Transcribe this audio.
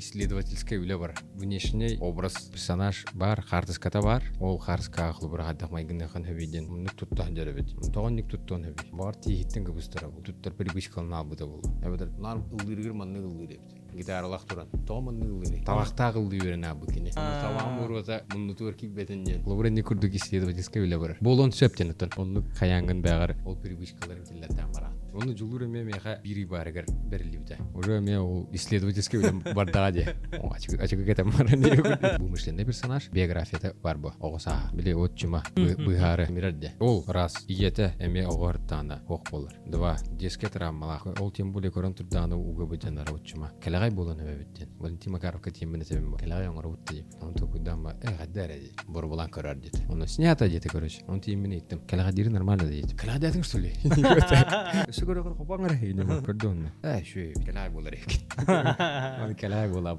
Исследовательскай үлэ бар. Внешний образ персонаж бар, хаартыската бар. Ол хаартыскаҕа холобура хайдах майгыныахан хөбүй диэн оннук тутта сылдьар эбит. Тоҕо оннук туттуон хөбүй? Баҕар тииһиттэн кыбыстара бу. Туттар привычкаларын аалбыта буолуо. Эбэтэр наар ыллыырыгар маннык ыллыыр эбит. Гитаралаах туран. Тоҕо маннык ыллыырый? Талахтаах ыллыы үөрэн аалбыт кини. Талаҕын буруота муннутугар киирбэтин диэн. Холобура инник курдук исследовательскай үлэ барар. Буолуон сөп диэн оттон. Оннук хайааҥҥын бэҕэр ол привычкаларын киллэртээн бараҕын. Онно дьулуур эмиэ миэхэ биир ый баарыгар бэриллибитэ. Уже эмиэ ол исследовательский үлэм бардаҕа дии. Ачыгы кэтэн баран Вымышленный персонаж биографията бар бу оҕо сааһа. Били отчима быһаары мирэр де. Ол раз ийэтэ эмиэ оҕо ыртаана ох буолар. Два детская травмалаах. Ол тем более көрөн турдааны уга быдьанара отчима. Кэлэҕэй буолан эбэбит диэн. Валентин Макаровка тиэммин этэбин бу. Кэлэҕэй оҥоробут дии. Оны толкуйдаан э хайда эрэ дии. Боробулаан көрөр диэти. Оны снято диэти короче. Оны тиэммин ыйыттым. Кэлэҕэдиири нормально диэти. Кэлэҕэдээтиҥ что ли? Өссө көрө-көрө хопаҥ эрэ. Көрдө онно. Э, шү, кэлэҕэй буолар эбит. Оны кэлэҕэй буолаа.